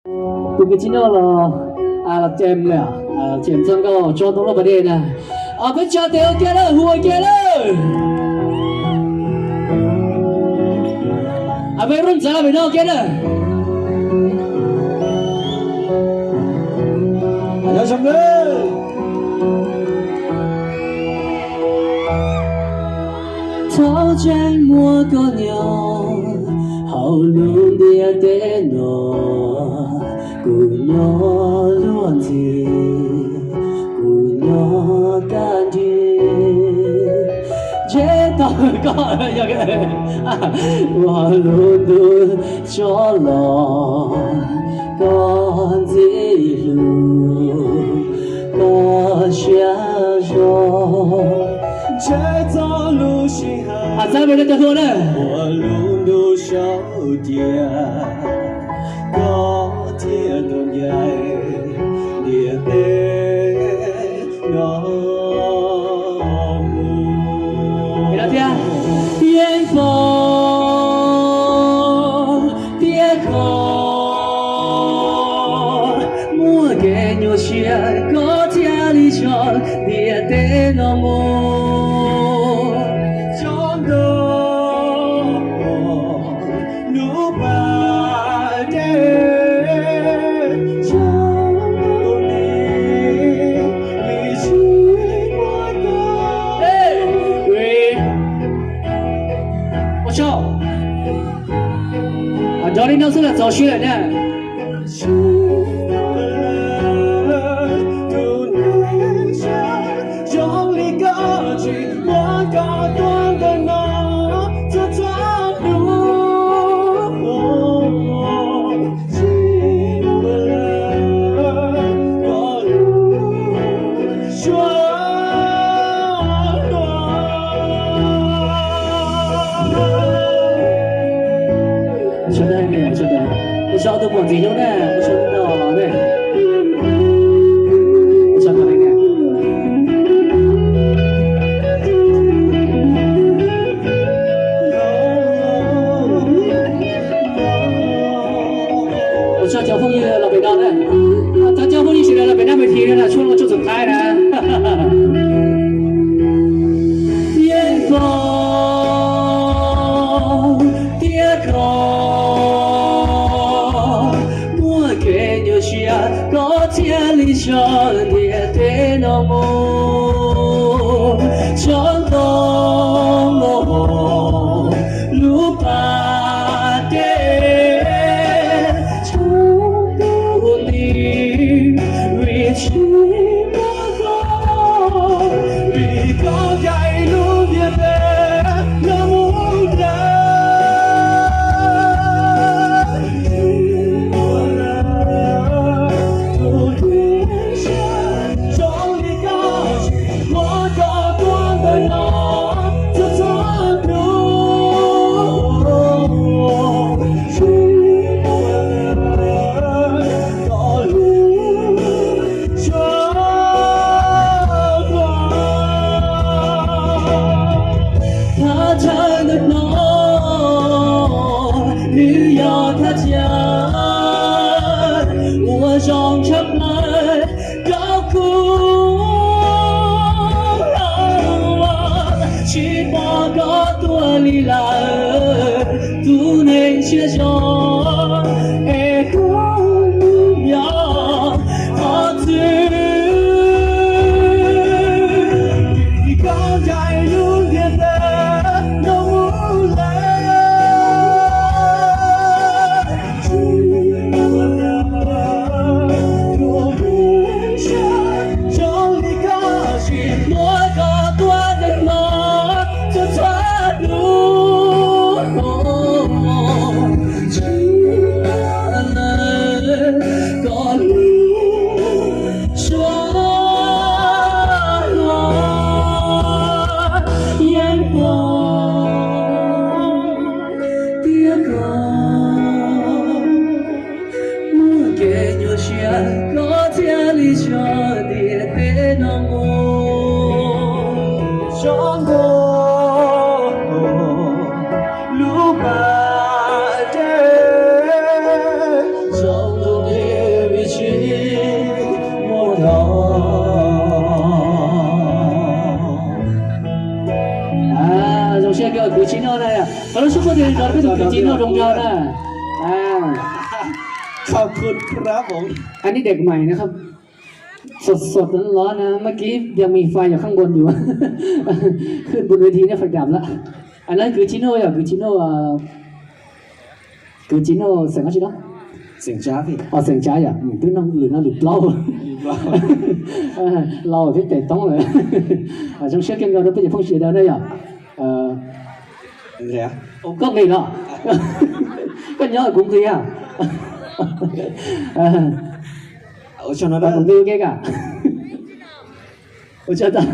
Tus kwv tij no los, los cem, los cem txog nkauj tso ntoo loj pas dej na. Peb tsa tes ua ke lawm, hu ua ke lawm. Peb rub ntxav pem no ua ke na. Thaum tseem muaj koj nyob hauv lub ntiaj teb no, kuv nyob luag ntxhi, kuv nyob kaj nrig. Ntshe tau koj, ua lub ntuj tso los, koj ntxim hlub, koj siab zog. Ntshe txog lub sij hawm, txawm peb cov hluas na, ua lub ntuj sau cia, koj thiaj tuaj ncaim ntiaj teb no mus. Yeej pom tias koj muaj kev nyuaj siab, koj thiaj li tso ntiaj teb no mus. Cov nto lub pas dej, cov nto li, vim tsis muaj koj. Ua tsaug. Nrov li no xwb los txaus siab lawm na. Zoo li koj tsis muab koj tuaj ntawm no txhua txhua hnub. Ua tsaug tus pom ntxiv xyoo na, ua tsaug ntau ne. Ua tsaug ntau ne. Ua tsaug cov phooj ywg los pem no na. Thov cov phooj ywg sawv daws los pem na, me thi na, tshuaj loj tshuaj txoom qaib na. Yeej pom tias koj muaj kev nyuaj siab, koj thiaj li tso ntiaj teb no mus. Tsob ntoo lub pas dej, tsob ntoo nti, vim tsis muaj koj, vim koj ncaim lub ntiaj teb no mus lawm. Tus hlub siab zoo li koj tsis muab koj tuaj ntawm no txhua txhua hnub. Tsis muaj koj lub suab hluas. Thaj chaw ntawm no nws yog thaj chaw uas zoo tshaj plaws rau kuv. Tsis pom koj tuaj li lawm, tus neeg siab zoo es kuv mus yos qhov twg. Vim koj ncaim lub ntiaj teb no mus lawm. Tsis muaj tus hlub siab zoo li koj tsis muab koj tuaj ntawm no txhua txhua hnub. Tsis muaj lawm koj lub suab hluas. Yeej pom tias koj muaj kev nyuaj siab, koj thiaj li tso ntiaj teb no mus. Tsob ntoo lub pas dej, tsob ntoo li Cov Chino zoo nraug na. ขอบคุณครับผม Anh ấy đẹp mày nữa không? Sột sột nó ló na, เมื่อกี้ยังมีไฟอยู่ข้างบนอยู่ ขึ้นบนเวทีเนี่ยไฟดับละ Anh nói cứ Chino rồi, cứ Chino, ờ, cứ Chino xeem hauv tsis đó. Xeem Tsab. Ờ, xeem Tsab à? Twb nug lwm no lwm plaub. Lwm plaub. Laus thiab tes toob lawm. Zoo siab kawg nkaus rau peb cov phooj ywg da na yom. Ua koj nqis los? Koj nyob kuv nqis a. Ua tsaug ntau. Ua tsaug ntau.